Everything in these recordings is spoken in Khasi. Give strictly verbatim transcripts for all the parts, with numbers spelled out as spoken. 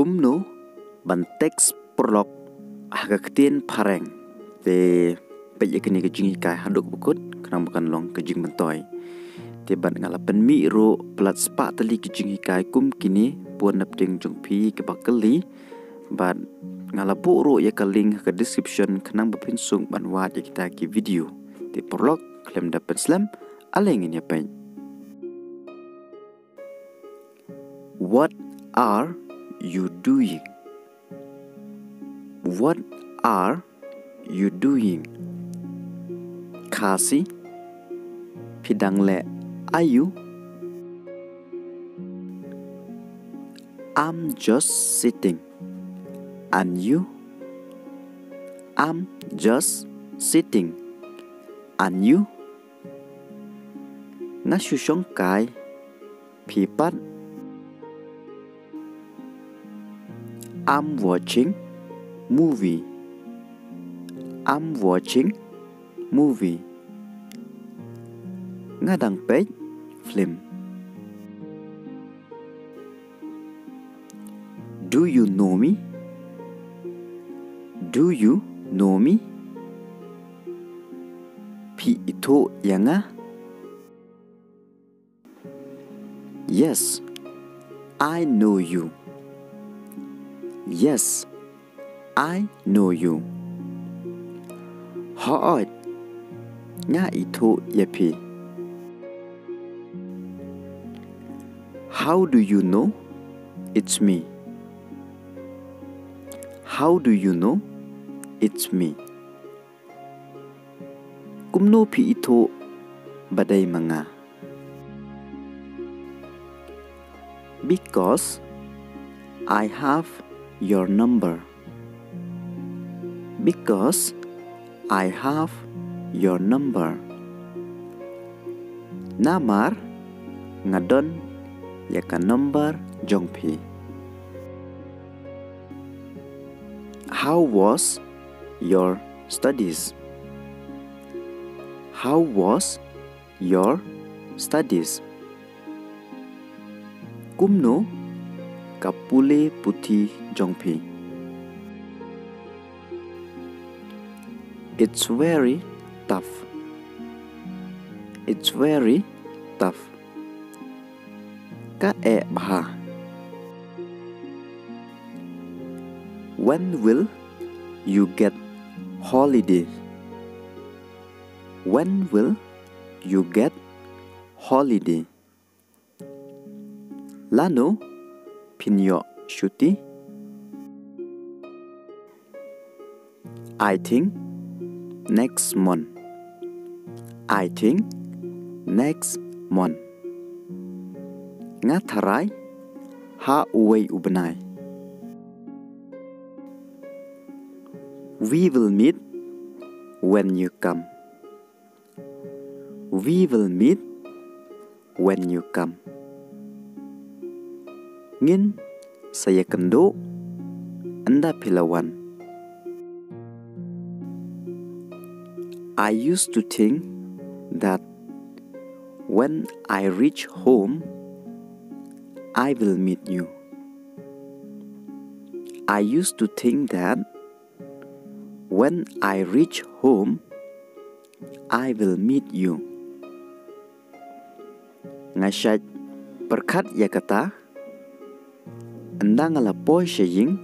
Kumno ban text paralok ha ka ktien phareng? Te peit ïa kane ka jinghikai haduh ba kut khnang ba kan long ka jingmyntoi. Te bad nga la pynmih ruh palat spah tylli ki jinghikai kum kine bun napdeng jong phi kiba kylli. Bad nga la buh ruh ïa ka link ha ka description khnang ba phin suk ban wad ïa kita ki video. Te paralok, khlem da pynslem, ale ngin ïa peit. What are you doing? What are you doing? Khasi, phi dang leh aïu? I'm just sitting. And you? I'm just sitting. And you? Nga shu shongkai. Phi pat? I'm watching movie. I'm watching movie. Nga dang peit film. Do you know me? Do you know me? Phi ithuh ïa nga? Yes, I know you. Yes, I know you. Hooid, nga ithuh ïa phi. How do you know it's me? How do you know it's me? Kumno phi ithuh ba dei ma nga? Because I have your number. Because I have your number. Namar nga don ïa ka number jong phi. How was your studies? How was your studies? Kumno ka pule puthi jong phi? It's very tough. It's very tough. Ka eh bha. When will you get holiday? When will you get holiday? Lano phin ïoh shuti? I think next month. I think next month. Nga tharai ha uwei u bnai. We will meet when you come. We will meet when you come. Ngin sa ïakynduh ynda phi la wan. I used to think that when I reach home, I will meet you. I used to think that when I reach home, I will meet you. Nga shait pyrkhat ïa kata, ynda nga la poi sha ïing,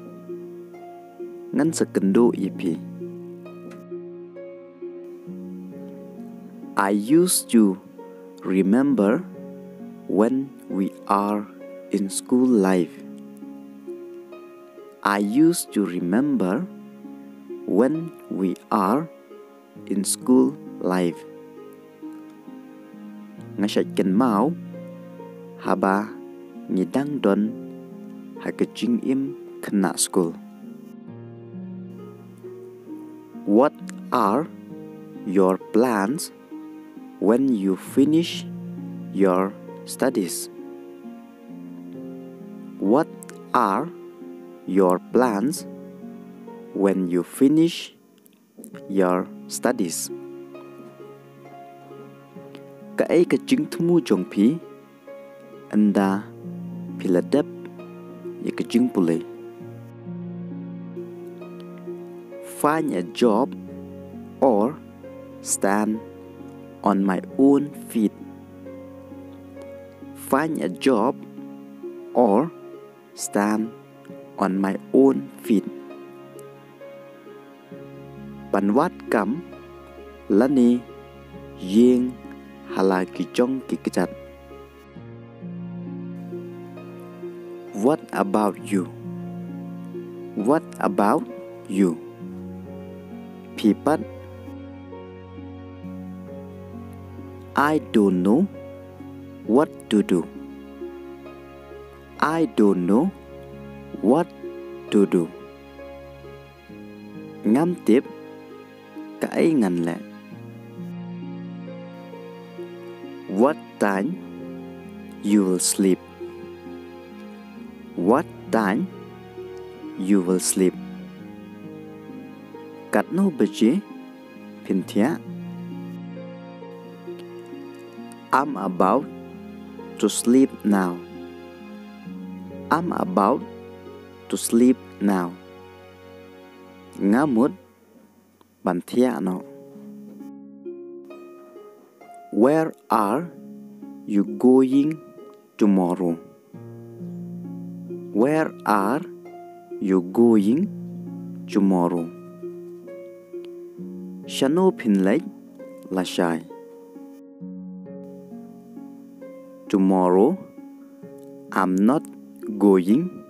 ngan sa kynduh ïa phi. I used to remember when we are in school life. I used to remember when we are in school life. Nga shait kynmaw haba ngi dang don ha ka jingim khynnah skul. What are your plans when you finish your studies? What are your plans when you finish your studies? Kaei ka jingthmu jong phi ynda phi la dep ïa ka jingpule? Find a job or stand on my own feet. Find a job or stand on my own feet. Ban wad kam lane ïeng ha la ki jong ki kjat. What about you? What about you? Phi pat? I don't know what to do. I don't know what to do. Ngam tip kaei ngan leh. What time you will sleep? What time you will sleep? Katno baje phin thiah? I'm about to sleep now. I'm about to sleep now. Nga mut ban thiah noh. Where are you going tomorrow? Where are you going tomorrow? Shano phin leit lashai? Tomorrow, I'm not going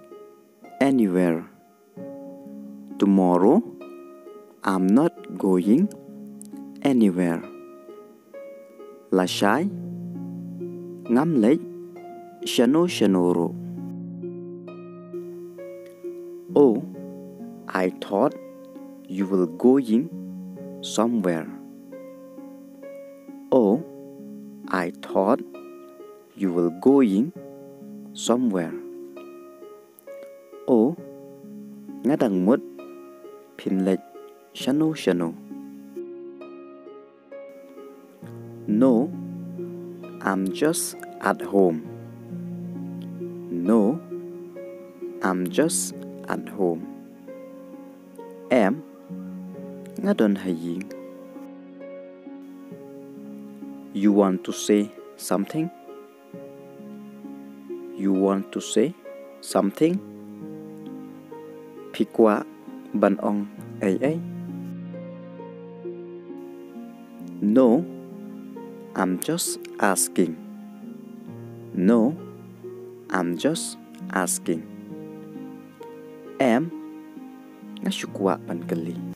anywhere. Tomorrow, I'm not going anywhere. Lashai, ngam leit shano shano ruh. Oh, I thought you were going somewhere. Oh, I thought you were going somewhere. Oh, nga dang mut phin leit shano shano. No, I'm just at home. No, I'm just at home. Em, nga don ha ïing. You want to say something? You want to say something? Phi kwah ban ong ei ei? No, I'm just asking. No, I'm just asking. Em, nga shu kwah ban kylli.